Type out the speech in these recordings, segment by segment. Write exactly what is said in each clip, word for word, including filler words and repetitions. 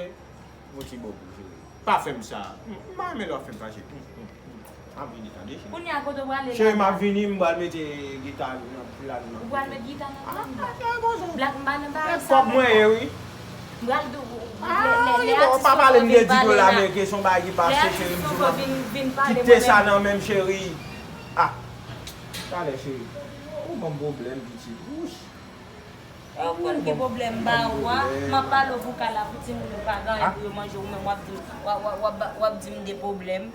ok? Yon ti bò pou cheri. Pa fè m sa. M pa renmen lè w ap fè m fache. M ap vini tande, cheri. Kounye a, kote w prale la? Cheri, m ap vini, m pral mete gita nan plat nan. Ou pral met gita nan plat nan? Black, m pa nan bagay sa. Kòb mwen ye, wi. M pral di w, lè, lè, lè atis yo vin pale la. Lè atis yo vin pale la. Kite sa nan men m, cheri. Ah. Talè, cheri. Ou ban m pwoblèm, pitit. Wouch. Ou konn ki pwoblèm m ba ou a? M ap pale w pou kal la, pou timoun yo pa gen anyen pou yo manje, ou menm w ap di, w ap, w ap, w ap, w ap di m de pwoblèm.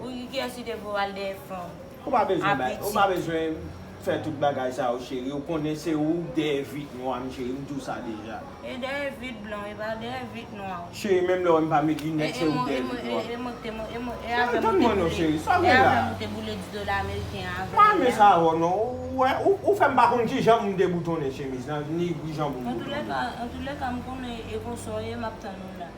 Ou, kiyès ki te voye w al dèyè fanm? Ou pa bezwen bay, ou pa bezwen fè tout bagay sa yo, cheri. Ou konnen se ou k dèyè vit nwa m, cheri. M di w sa deja. E dèyè vit blan, e pa dèyè vit nwa w. Cheri, menm lè w wè m pa met linèt, se ou k dèyè vit nwa. E, e, e, e mwen k te, e mwen, e avè m ou te boule, e avè m ou te boule dis dola ameriken an avè m. M pa renmen sa avè w non. Ou wè, ou, ou fè m pa konn kijan pou m deboutonnen chemiz lan, ni kijan pou m boutonnen. Antouléka, antouléka, m konnen e konsa w ye, m ap tann ou la.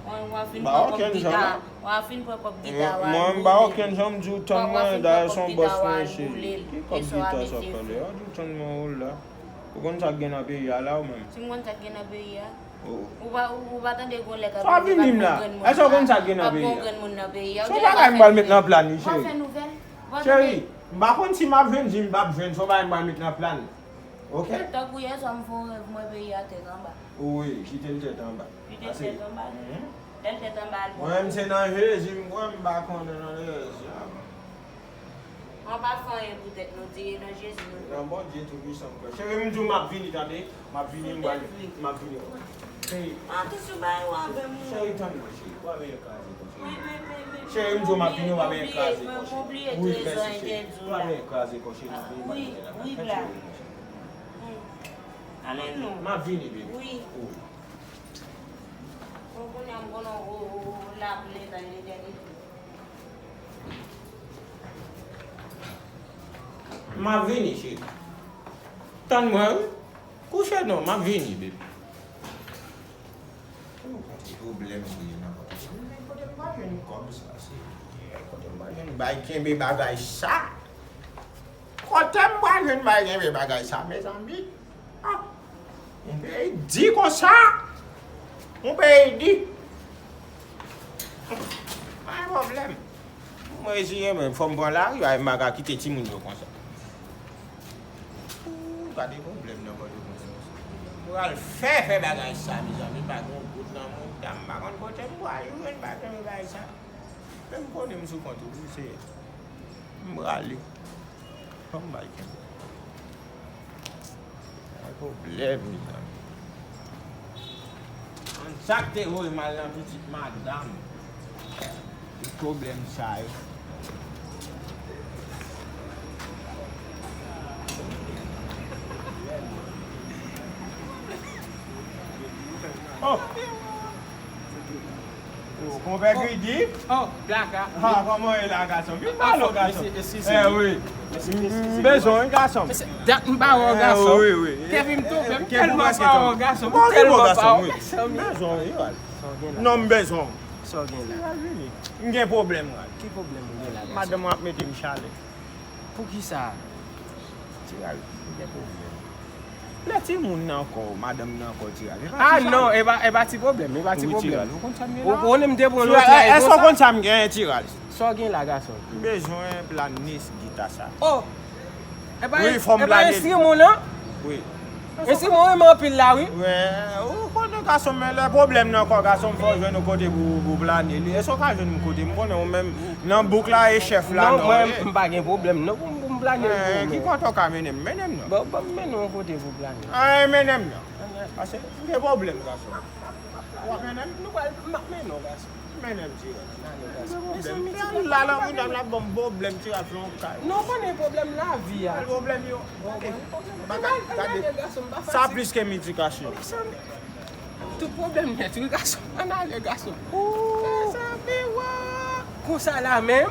W a fin pran kòb gita, w a fin pran kòb gita, w a boule l. Mwen, m pa okenn jan m di w tann mwen, dayè se yon bòs mwen, cheri. Ki kòb gita sa w ap pale? W a di w tann mwen, o la. Ou konn sa k gen nan peyi a la, ou menm? Si m konn sa k gen nan peyi a? Ou pa, ou, ou pa tande gon lè k ap vini, pa t gon granmoun la. Èske w konn sa k gen nan peyi a? Pa t gon granmoun nan peyi a. Se yon bagay m pral met nan plan, wi, cheri. Cheri, m pa konn si m ap jwenn, si m p ap jwenn, se yon bagay m pral met nan plan. Ok? Tankou yè swa m fè yon rèv, m wè peyi a tèt anba. Wi, kite l tèt anba. Kite l tèt anba. Lè l tèt anba, al bon. Mwen menm se nan Jezi m kwè, m pa konnen nan Jezi a. An pa fè anyen pou tèt nou, di e nan Jezi nou kwè. Nan Bondye Toupisan m kwè. Cheri, m di w m ap vini, tande. M ap vini, m pral, m ap vini. Cheri. Atann sou bagay ou avè m. Cheri, tann mwen, cheri. Ou pa bezwen kraze kò, cheri. Cheri, m di w m ap vini, ou pa bezwen kraze kò, cheri. Wi, mèsi, cheri. Ou pa bezwen kraze kò, cheri. M ap vini, m ap vini. Wi, wi, black. Ale non. M ap vini, baby. Wi. Wi. Bon, kounye a m konnen w, w, w, w la pou leta e letènite. M ap vini, cheri. Tann mwen, wi. Kouche non, m ap vini, baby. Ou konn ki pwoblèm ou ye nan kòb sa. Men kote m pral jwenn kòb sa, se kote m pral jwenn bay kenbe bagay sa? Kote m pral jwenn bay kenbe bagay sa, mezanmi? Ah, yon peyi di konsa. Yon peyi di. Pa gen pwoblèm. Mwen reziyen mwen, fò m pran lari a, m pa ka kite timoun yo konsa. Ooh, gade pwoblèm nan Pòtoprens. Pral fè, fè bagay sa, mezanmi, pa gen yon goud nan mouda, m pa konn kote m pral jwenn bagay sa. Men m konnen m sou kont ou, wi, Seyè. M prale. Fò m bay kenbe. Ay, pwoblèm, mezanmi. Konn sa k te voye m al nan pitit madanm. Tout pwoblèm sa yo. Oh! Konpè Gridi. Oh, Blaka. Ha, kòman w ye la, gason? Vin pale w, gason. Mesye, eskize m. Eh, wi. Mesye, eskize m. M bezwen w, gason. Mesye, dat m pa wè w, gason. Eh, wi, wi. Kè m tonbe, m tèlman pa wè w, gason. M tèlman pa wè w, gason. M bezwen w, wi, Ral. Sa w gen la? Non, m bezwen w. Sa w gen la? Ral, vini. M gen pwoblèm, Ral. Ki pwoblèm ou gen la, gason? Madanm mwen ap mete m chalè. Poukisa? Ti Ral, m gen pwoblèm. Lè timoun nan kò w, madanm nan kò w, Ti Ral. Ah non, e pa, e pa ti pwoblèm, e pa ti pwoblèm. Ou konn sa m ye la? Ou konnen m te pran lòt la. Èske w konn sa m genyen, Ti Ral? Sa w gen la, gason? M bezwen planis gita sa. Oh! Wi, fò m plane. E pa enstriman w, non? Wi. Enstriman w renmen anpil la, wi. Wi, ou konnen gason, men lè pwoblèm nan kò gason, fò w jwenn yon kote pou, pou plane li. Èske w ka jwenn yon kote? M konnen ou menm nan bouk la e chèf la, non, mwen, m pa gen pwoblèm, non, pou m, pou m plane pou ou menm. Ki kote w ka mennen m? Mennen m, non. Bon, bon, m mennen w yon kote pou plane. Ay, mennen m, non. Paske m gen pwoblèm, gason. W ap mennen m? Nou pral, m ap mennen w, gason. Mennen m, Ti Ral. Mezanmi, ti pwoblèm la, la, medam la ban m pwoblèm, Ti Ral, fè yon kay. Non, konnen pwoblèm lavi a. Pwoblèm yo. Gade, gade. Sa plis ke medikasyon. Tout pwoblèm nèt, wi, gason. Ann ale, gason. Mezanmi, wa. Konsa la menm.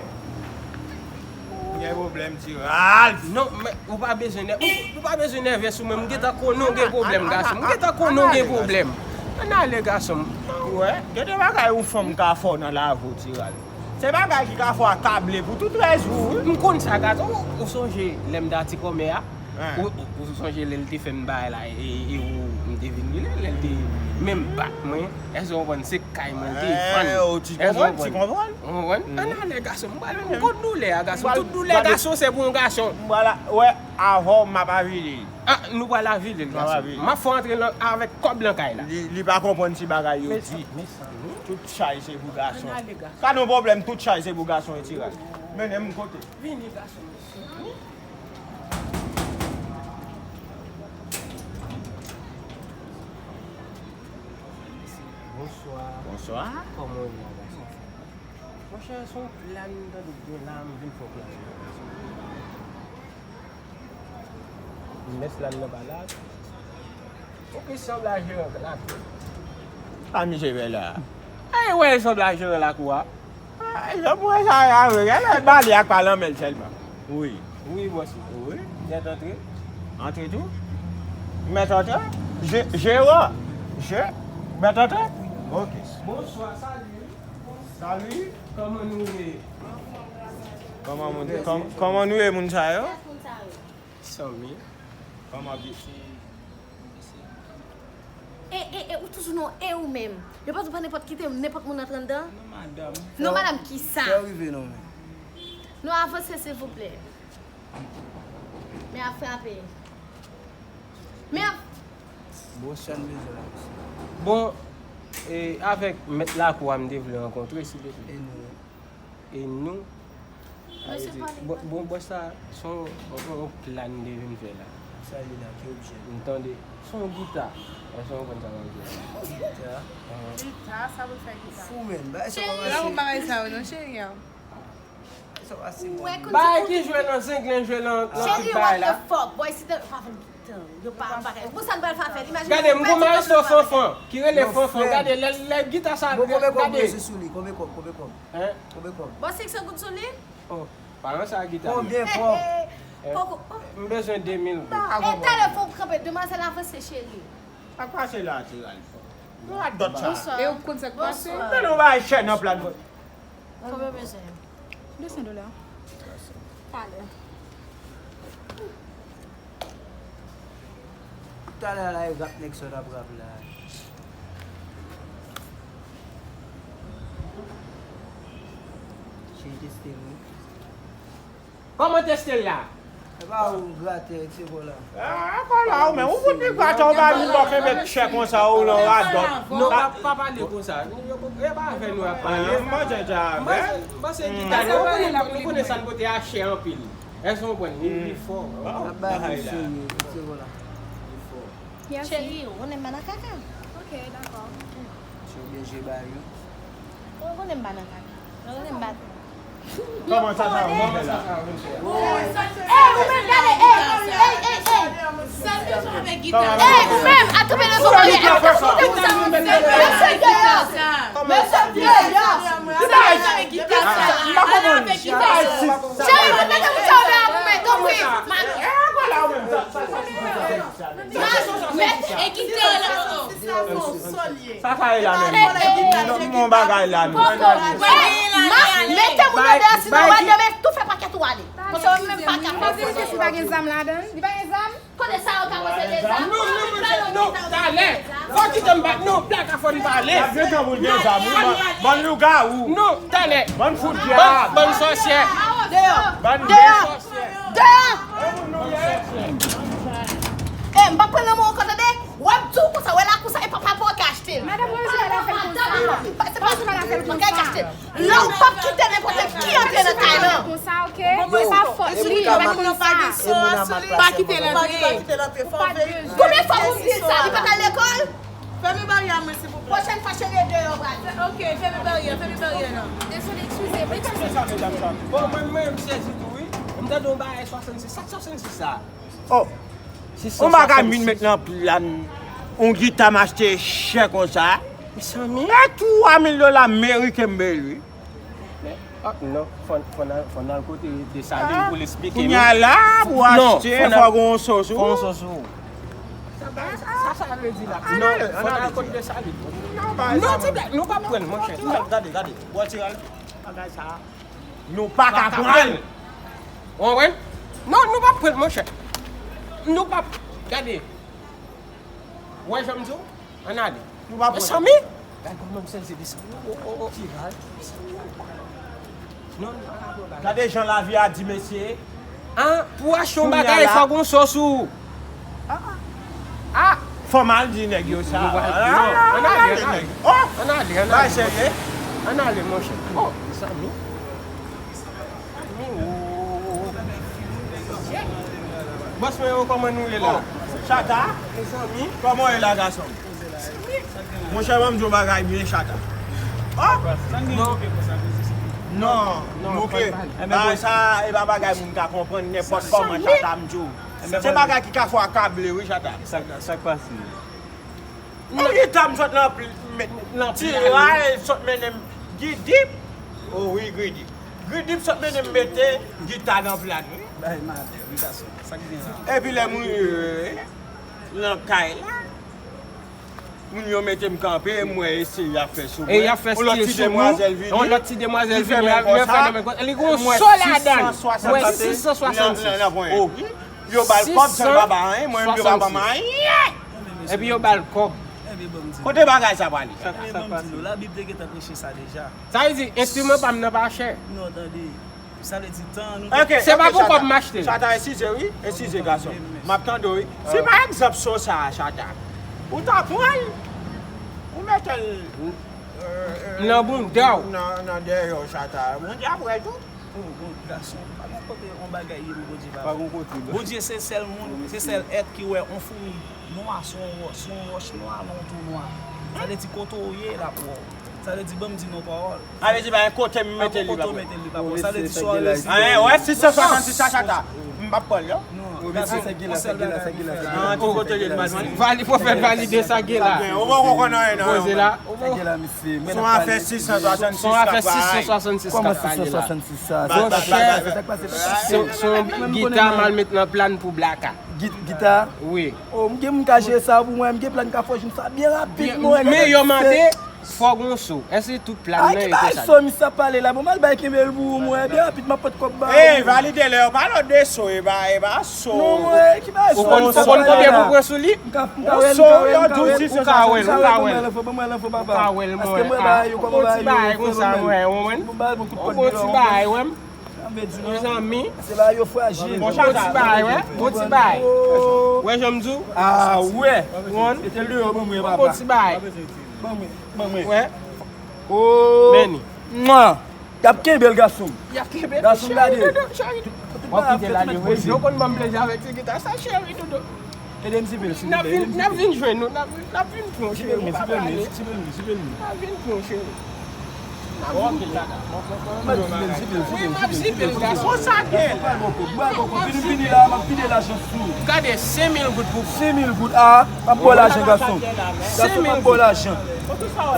Gen pwoblèm, Ti Ralph. Non, men ou pa bezwen nè-, ou, ou pa bezwen nève sou mwen. M gentan konnen w gen pwoblèm, gason. M gentan konnen w gen pwoblèm. Ann ale, gason m. Ou wè, gen de bagay yon fanm ka fè w nan lavi w, Ti Ralph. Se bagay ki ka fè w akable pou tout rès ou, wi. M konn sa, gason. Ou, ou sonje lè m t a ti kòmè a? Ou, ou, ou sonje lè l te fè m bagay la, e, e ou, m te vin li lè, lè l te menm bat mwen. Èske w konprann? Se kay mwen l te fann. Èske w konprann? Ou konprann? Ann ale, gason. M pral, m konn doulè a, gason. Tout doulè gason se pou yon gason. M pral wè, avan m ap avili l. Ah, nou pral avili l, gason. M ap fè w antre avèk kòb nan kay la. Li, li pa konprann ti bagay yo di. Tout chay se pou gason. Ann ale, gason. Pa gen pwoblèm, tout chay se pou gason, Ti Ralph. Mennen m kote. Vini, gason. Bonswa. Bonswa. Kòman w ye la, gason? Monchè, se yon plan m tande w gen la, m vin fè w plan. M met plan nan pa la. Ou plis sanble a jeran lakou. A misye fè la. Ay, wè, sanble a jeran lakou a. Ay, jan m wè sa a vre, gade bale ak pa nan men l sèlman. Wi. Wi, bòs. Wi. Mèt antre. Antre tou? Mèt antre? Je, jeran. Je, mèt antre? Ok. Bonswa, salut. Salut. Kòman nou ye? Kòman moun, kòm-, kòman nou ye, moun sa yo? Sanmi. Kòman ap ye? E, e, e, ou toujou nan e ou menm. Yo pa di w pa nenpòt kite nenpòt moun antre anndan? Non, madanm. Non, madanm, kisa? Fè w rive non, men. Nou avanse, silvouplè. Men ap frape. Men ap Bon, sa n bezwen la, mesye. Bon, e, avèk mèt lakou a, m te vle rankontre, silvouplè. E nou? E nou? Mesye, pale, bon, pale. Bon, bòs la, se yon, yon, yon plan m te vin fè la. Sa ye la, ki objè? M tande, se yon gita. Èske w konprann sa m ap di a? Gita? Gita, sa pou fè gita? Fou, men, bagay sa pa mache. Cheri, pa yon bagay sa yo non, cheri. Bagay ki jwe nan zenglen, jwe nan, nan tout bagay la. Cheri, what the fuck? Boy, si te, pa fè m tan, yo pa bagay. Pou sa n pral fè fè l, imajine. Gade, m gon maestro Fanfan, ki rele Fanfan. Gade, lè, lè gita sa, gade. Konbyen kòb? Konbyen kòb? Hein? Konbyen kòb? Bon, senk san goud sou li? Oh, pa nan sa gita. Konbyen kòb? Poko. M bezwen de mil goud. E talè fò w kanpe, demwazèl avanse, cheri. Pa pase la, Ti Ralph. Nou radòt sa. Bonswa. E ou konn sa k pase? Bonswa. Tande yon bagay chè nan plan. Konbyen w bezwen? De san dola. Talè. Talè la, e rap nèg sa w t ap rap la. Cheri, teste l, wi. Kòman teste l la? E pa ou grate, se kò la. Ah, kò la, ou menm, ou fout li grate, ou pa vin bò kenbe chè konsa, ou lan radòt. Non, pa, pa pale konsa. E pa avè nou y ap pale. M panse, m panse gita, nou konnen, nou konnen sa n pote a chè anpil. Èske w konprann? Li, li fò. Ap bay moun serye, se kò la. Li fò. Cheri, ou konnen m pa nan kaka. Ok, dakò. Cheri, byen je ba yo. Ou konnen m pa nan kaka. Ou konnen m pa. Kòman sa, sa, kòman sa? Ey, ou menm, gade, ey, ey, ey, ey. Ey, ou menm, atoupe nan son kòlè. Ey, ou menm, atoupe nan son kòlè. Mesye deyò. Mesye deyò. Sa sa ye la menm? Yon bagay la menm. Mete moun nan deyò, sinon w a demen tou fè pakèt ou ale. Paske ou menm pa ka fè. Li pa gen zam ladan l? Li pa gen zam? Kote sa yo ka pote de zam? Non, non, mesye, non, talè. Fò kite m bat, non, plaka fò n pale. Gen tan pou l gen zam, wi, bann, bann lougawou. Non, talè. Bann fout dyab. Bann sòsyè. Deyò. Bann deyò. Deyò. E, m p ap pran nan men w ankò, tande? Wè m di w konsa, wè lakou sa, e papa pa w ka achte l. Madanm Rosemary la fè l konsa. Se pa Rosemary la fè l konsa. Lè w p ap kite nenpòt ki antre nan kay lan. Konsa, ok? Se pa fòt li, li pa konn sa. Pa kite l antre. Ou pa bezwen. Konbyen fwa pou m di l sa? Li pa t al lekòl? Fèmen baryè a mwen, silvouplè. Pwochèn fwa, cheri, e deyò w pral. Ok, fèmen baryè, fèmen baryè la. Dezole, eskize, eskize. Bon, mwen, mwen, m sezi tou, wi. M tande yon bagay swasannsis. Sa k swasannsis sa? Oh, yon bagay m vin met nan plan. Yon gita m achte chè konsa. Mezanmi. E twa mil dola meriken m peye l, wi. Men, oh, non, fò, fò n al, fò n al kote Desalin pou l esplike nou. Kounya la, pou achte, fò gen yon sou sou. Fò yon sou sou. Sa, sa, sa vle di la? Non, fò n al kote Desalin. Non, ti blak, nou p ap pran l, monchè. Gade, gade. Bò ti al. Bagay sa. Nou pa ka pran l. Ou konprann? Non, nou p ap pran l, monchè. Nou p ap, gade. Wè jan m di w? Ann ale. Nou pa pran l. Mezanmi! Gade kòman m sezi desann. Oh, oh, oh. Ti ray. Non, nou pa ka pran bagay. Gade jan lavi a di, mesye. An, pou achte yon bagay, fò gen yon sou sou. Ah! Fò m al di nèg yo sa. Ann ale, ann ale. Ann ale, ann ale. Ann ale, monchè. Oh, mezanmi. Bòs mwen yo, kòman nou ye la? Chata? Mezanmi. Kòman w ye la, gason? Monchè, ban m di w bagay byen, Chata. Oh! Non. Non, non, mouke. Bagay sa, e pa bagay moun ka konprann nenpòt kòman, Chata, m di w. Se bagay ki ka fè w akable, wi, Chata. Sa, sa k pase? Yon gita m sot nan pl-, met, nan tiray, sot mennen m Gidip. Oh wi, Gidip. Gidip sot mennen m mete gita nan plan, wi. Bay malè, wi, gason. Sa k gen la? Epi lè m rive nan kay la, moun yo mete m kanpe, m wè estil y ap fè sou mwen. E y ap fè estil sou nou. Yon lòt ti demwazèl vini, yon lòt ti demwazèl vini, li fèmen konsa. Li gon sou ladan l. M wè sis san swasannsis. Nan, nan, nan, nan, nan, nan. Yo ba l kòb san l pa ba anyen, mwen menm yo pa ban m anyen. Epi yo ba l kòb. Kote bagay sa prale? Sa, sa prale. Labib te gentan preche sa deja. Sa vle di, enstriman pa m nan pa chè. Non, tande. Sa vle di tan nou te... Ok, se pa pou kòb m achte l. Chata, eskize, wi. Eskize, gason. M ap tande w, wi. Si pa egzanp sou sa a, Chata, ou ta pran l, ou mete l, euh, euh, nan bounda w. Nan, nan dèyè w, Chata. Bondye ap wè l tou. Oh, bon, gason, pa gen kote yon bagay ye pou Bondye pa wè. Pa gen kote, non. Bondye se sèl moun, se sèl èt ki wè yon foumi nwa sou yon wòch, sou yon wòch nwa, nan yon twou nwa. Sa vle di kote w ye, l ap wè w. Sa vle di, ban m di nou yon pawòl. Sa vle di, pa gen kote m mete li, pa gen kote w mete li, pa wè. Sa vle di, sa w resi. Wè, sis san swasannsis sa, Chata. M p ap pran l, non. Non, gason, yon sèl bagay pou fè. An, tout kote l ye, l mal. Vali, pwofèt valide sa gen la. Ou poko konn anyen, non. Poze la. Sa gen la, misye. Se yon afè sis san swasannsis k ap pale la. Kòman sis san swasannsis sa? Monchè, se, se yon gita m al met nan plan pou blaka. Gita? Wi. Oh, m gen moun ka jere sa pou mwen, m gen plan ka fè w jwenn sa byen rapid, mwen. Men yo mande, fò gon sou. Èske tout plan nan e konsa? Ay, ki bagay sou misye ap pale la? Bon, m al bay kenbe l pou ou, mwen. Byen rapid, m ap pot kòb ba ou. Ey, valide lè yo pale de sou, e pa, e pa sou. Non, mwen, ki bagay sou misye ap pale la? Ou konn konbyen pou pran sou li? M ka, m ka wè l, m ka wè l, m ka wè l. Ou ka wè l, ou ka wè l. Ban mwen lanfo, ban mwen lanfo, papa. Ou ka wè l, mwen. Paske mwen ba yo, kòman ba yo, fè mwen. Ou bon ti bagay konsa, mwen, ou konprann? Bon, bon ti bagay, wè. Mezanmi. Se bagay yo frajil. Bon, bon ti bagay, wè. Bon ti bagay. Wè jan m di w? Ah, wè. Mete l deyò, ban mwen, papa. Bon ti bagay. Ban mwen, ban mwen. Wè. Oh. Meni. Mwa. Y ap kenbe l, gason. Y ap kenbe l. Gason, gade. Tout, tout bagay ap fèt mèt poze. Yo konn ban m plezi avèk ti gita sa, cheri doudou. Ede m sipe l, silvouplè. N ap vin, n ap vin jwenn nou, n ap, n ap vin pran w, cheri. Sipe l, sipe l, sipe l, sipe l. N ap vin pran w, cheri. N ap vin pran w. Mwen, m ap sipe l, sipe l, sipe l, sipe l. Konsa, byen. Mwen, mwen, vini, vini la, m ap vide lajan sou ou. Gade, senk mil goud pou ou. Senk mil goud, a, m ap ba w lajan, gason. Gason, m ap ba w lajan.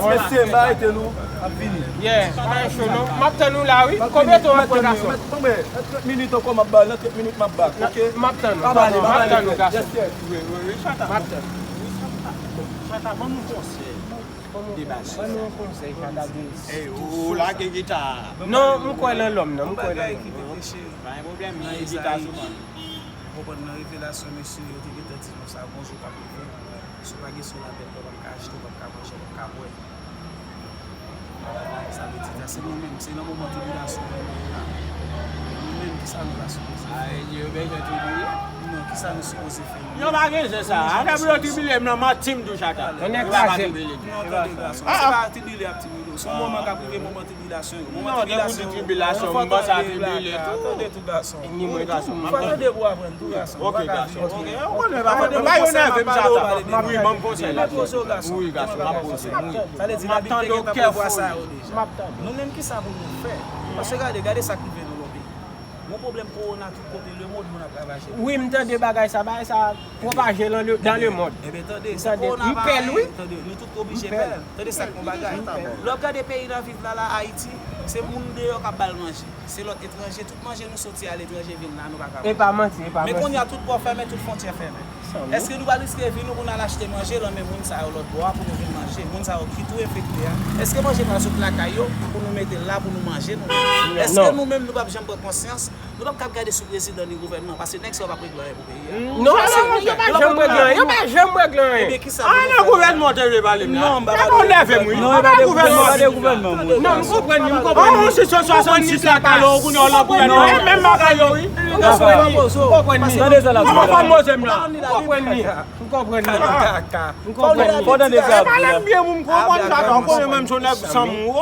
Mesye, m pa rete, non. M ap vini. Yeah, pa gen cho, non. M ap tann ou la, wi. Konbyen tan w ap pran, gason? Mwen, trant minit ankò, m ap ba, nan trant minit, m ap ba. Ok? M ap tann ou. Pa pale, pa pale. M ap tann ou, gason. Yes, yes. Wi, wi, wi, Chata. M ap tann. Chata, ban m yon konsèy de baz. Ban nou yon konsèy, Chata, de... Ey, ou lage gita a. Non, m kwè nan lòm nan, m kwè nan lòm nan. Pa gen pwoblèm, nan gita sou mwen. Ou konprann, nan revelasyon, mesye, yo te gentan di nou sa, gon jou k ap rive. Si w pa gen son lapèp, w p ap ka achte, w p ap ka manje, w p ap ka bwè. Sa vle di, sa se nou menm, se nan moman tribilasyon nou ye la. Nou menm, kisa nou ta sipoze fè? Yo bezwen tribile? Non, kisa nou sipoze fè nou menm? Yo pa gen zen sa. Afè pou yo tribile m nan, m ap tim tou, Chata. Yo pa ka tribile m. Non, tande, gason. Se pa tribile y ap tribile w. Se yon moman k ap rive, moman tribilasyon yo. Moman tribilasyon yo. Non, depi w di tribilasyon, m panse a tribile tou. Tande tou, gason. Ni mwen gason, m ap tande. Fò tande pou aprann tou, gason. Ok, gason. Ok, ou konnen, pa fè, pa yo nève m, Chata. Wi, ban m konsèy la. Wi, gason, m ap poze m, wi. Sa vle di, m ap tande w kèfou. Nou menm, kisa pou nou fè? Paske gade, gade sa k rive nou nan peyi. Gon pwoblèm kowona tout kote lemond, moun ap ravaje. Wi, m tande bagay sa, bagay sa pwopaje nan le, dans le monde. Ebyen, tande, se kowona pa anyen, tande, nou tout oblije pè l. Tande sa k yon bagay. Lè w ap gade peyi n ap viv la, la, Ayiti, se moun deyò k ap ba l manje. Se lòt etranje, tout manje nou soti aletranje vin la, nou pa ka manje. E pa manti, e pa manti. Men kounye a, tout pò fèmen, tout fwontyè fèmen. Èske nou pral riske vi nou pou n al achte manje nan men moun sa yo lòt bò a pou nou vin manje? Moun sa yo ki tou enfekte a. Èske manje pral sot lakay yo pou nou mete l la pou nou manje nou menm? Èske nou menm nou p ap janm pran konsyans? Nou p ap kab gade sou prezidan ni gouvènman, paske nèg sa yo p ap regle anyen pou peyi a. Non, non, non, yo pa janm regle anyen, yo pa janm regle anyen. Ebyen, kisa pou nou fè? Ah, nan gouvènman w te vle pale m la. Non, m pa pale de gouvènman. Non, e pa de gouvènman, e pa de gouvènman. Non, m konprann li, m konprann li. An yon sitiyasyon swasann sis la, talè w kounye a w nan gouvènman, e menm bagay yo, wi. M konprann li, m konprann li. Tande sa l ap di la. Kòman fò m poze m la? M konprann li, m konprann li. M konprann li. Fò tande sa l ap di la. E pale m byen pou m konprann sa, m konnen menm si w nèg sanm ou.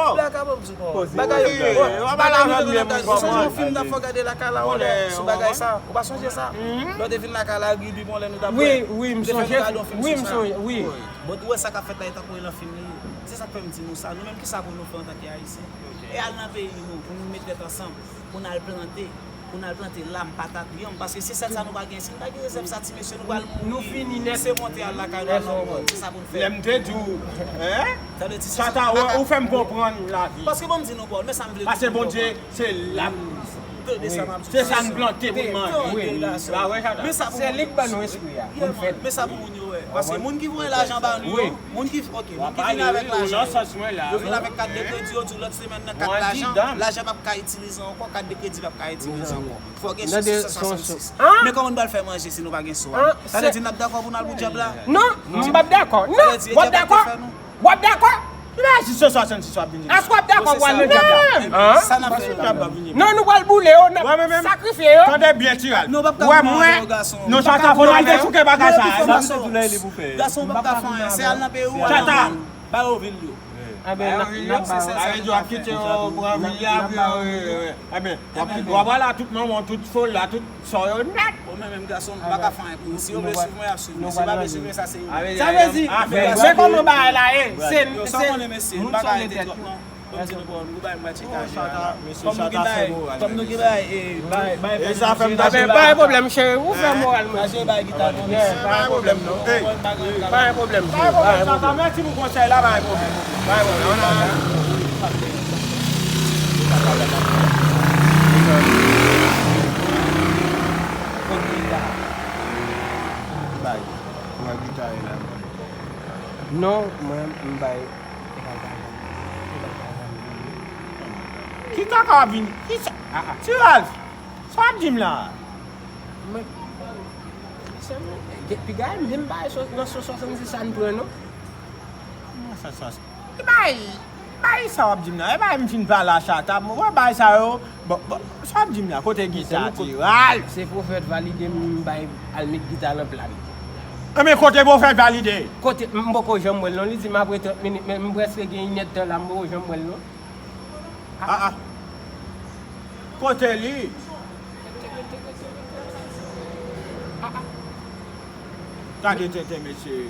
Bagay yo. Bagay yo, w ap pale avè m byen pou m konprann. Ou sonje yon fim n t ap fè gade lakay la, w wè, sou bagay sa? Ou pa sonje sa? Lè w te vin lakay la, Gribi, bon, lè nou t ap bwè. Wi, wi, m sonje. Wi, m sonje, wi. Bon, ou wè sa k ap fèt la, e tankou e nan fim li ye. Se sa k fè m di nou sa. Nou menm, kisa pou nou fè antanke Ayisyen? E al nan peyi nou, pou nou met tèt ansanm, pou n al plante, pou n al plante lam, patat, yanm, paske si sèl sa nou pa gen, si nou pa gen rezèv sa, ti mesye, nou pral mouri. Nou fini nèt. Se monte al lakay nou, al nan mòn, se sa pou n fè. Lè m te di w, hein? Tande ti Chata, ou, ou fè m konprann lavi. Paske bon, m di nou, Paul, men sa m vle di nou, Paul. Paske Bondye, se lam. Tande sa m ap di. Se sa n plante pou n manje. Tande, gason. Pa vre, Chata? Men sa pou moun yo. Se li k ban nou espri a, pou n fè l. Men sa pou moun yo wè. Paske moun ki voye lajan ba nou yo, moun ki, ok, moun ki vin avèk lajan yo, yo vin avèk kat de kredi, yo di w lòt semèn nan kat lajan, lajan p ap ka itilize ankò, kat de kredi p ap ka itilize ankò. Fò gen sou sis san swasannsis. Men kòman nou pral fè manje si nou pa gen sou a? Sa vle di n ap dakò pou n al pou dyab la? Non, m p ap dakò. Non, w ap dakò. W ap dakò? Ki bagay sis san swasannsis w ap vin di la? Èske w ap dakò pou al nan dyab la? Sa n ap fè la. Non, nou pral boule yo, n ap sakrifye yo. Tande byen, Tiral. Ou wè mwen, non, Chata, fò n al dechouke bagay sa a. Gason, w p ap ka fè anyen. Se al nan peyi w, al nan mòn. Ba yo vil yo. Ebyen, n ap, n ap ba yo. Sa vle di w ap kite yo pran vil la, wi, wi, wi. Ebyen, w ap kite, w ap al la, tout manman, tout fol la, tout sò yo nèt. Bon, men menm gason, m pa ka fè anyen pou yo. Si yo vle swiv mwen, y ap swiv mwen. Si yo pa vle swiv mwen, sa se yo. Sa vle di, men kòman bagay la ye? Se, se moun sa w mete tèt. Ban m di nou, bon, nou bay m bay ti kay la. Kòm nou gen bay, kòm nou gen bay, e, bay, bay, e, sa fè m ta bay pwoblèm, cheri, ou fè moral mwen. Bay gita non, mesye. Pa gen pwoblèm, non. Pa gen pwoblèm, pa gen pwoblèm, Chata, mèsi pou konsèy la, pa gen pwoblèm. Pa gen pwoblèm. Bay, bay gita la. Non, mwen, m bay. Ki kaka w ap vin? Ki sa? Ah, ah. Ti Ralph, sa w ap di m la? Mwen, se mwen, piga menm bagay nan san swasannsis sa n pran, non? Nan san swasannsis. E bay, bay sa w ap di m la. E bay m fin pale a Chata. Mwen wè bay sa yo. Bon, bon, sa w ap di m la? Kote gita, Ti Ralph? Se pwofèt valide m bay al met gita nan pla m. Enben, kote pwofèt valide? Kote, m poko janm wè l non. Li di m apre trant minit, men m prèske gen inèdtan la, m poko janm wè l non. Ah, ah. Kote li? Gade tenten, mesye.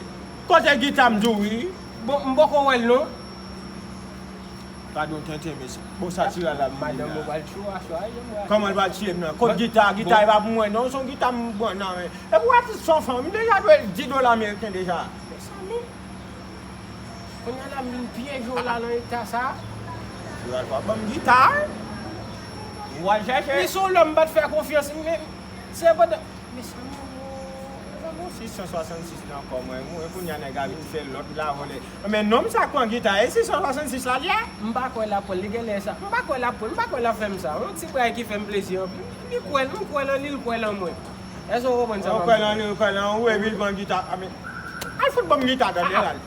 Kote gita m di w wi? Bon, m poko wè l non. Gade yon tenten, mesye. Bon, sa Ti Ralph la vin la. Madanm ou pral tchou aswè a, jan m wè. Kòman l pral tiye m nan? Kot gita, gita e pa pou mwen non, se yon gita m pran nan men. Epi w atis fanfan, m deja dwe l di dola ameriken deja. Mezanmi. Kounye a la m vin pyeje w la nan eta sa. Ti Ralph ap ban m gita, wi. W al chèche. Li se yon lòm m pa t fè konfyans, men se pandan, mezanmi, mezanmi. Sis san swasannsis nan kò mwen, mwen kounye a nèg a vin fè lòt la vòlè. Men nonm sa k pran gita, e sis san swasannsis la li ye? M pa kwè l ap pran, li genlè sa. M pa kwè l ap pran, m pa kwè l ap fè m sa. Yon ti bagay ki fè m plezi anpil. Li kwè, m kwè nan li, l kwè nan mwen. Èske w konprann sa m ap di? Ou kwè nan li, ou kwè nan ou, epi l pran gita. A, men, al fout ban m gita, tande, al.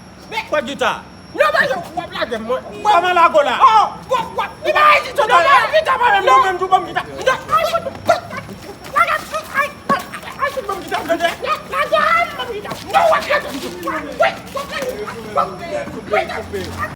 Pran gita. Non, non, non, w ap lage m, mwen. Kòman lago la? Oh, w ap, w ap. Li pa reziste, non, non, gita pa menm, non, menm tou ban m gita. Non, ay, fout, lage, ay, ay, ay, fout ban m gita, tande. Lage, ay, ban m gita. Non, w ap lage m. Wi, w ap lage m.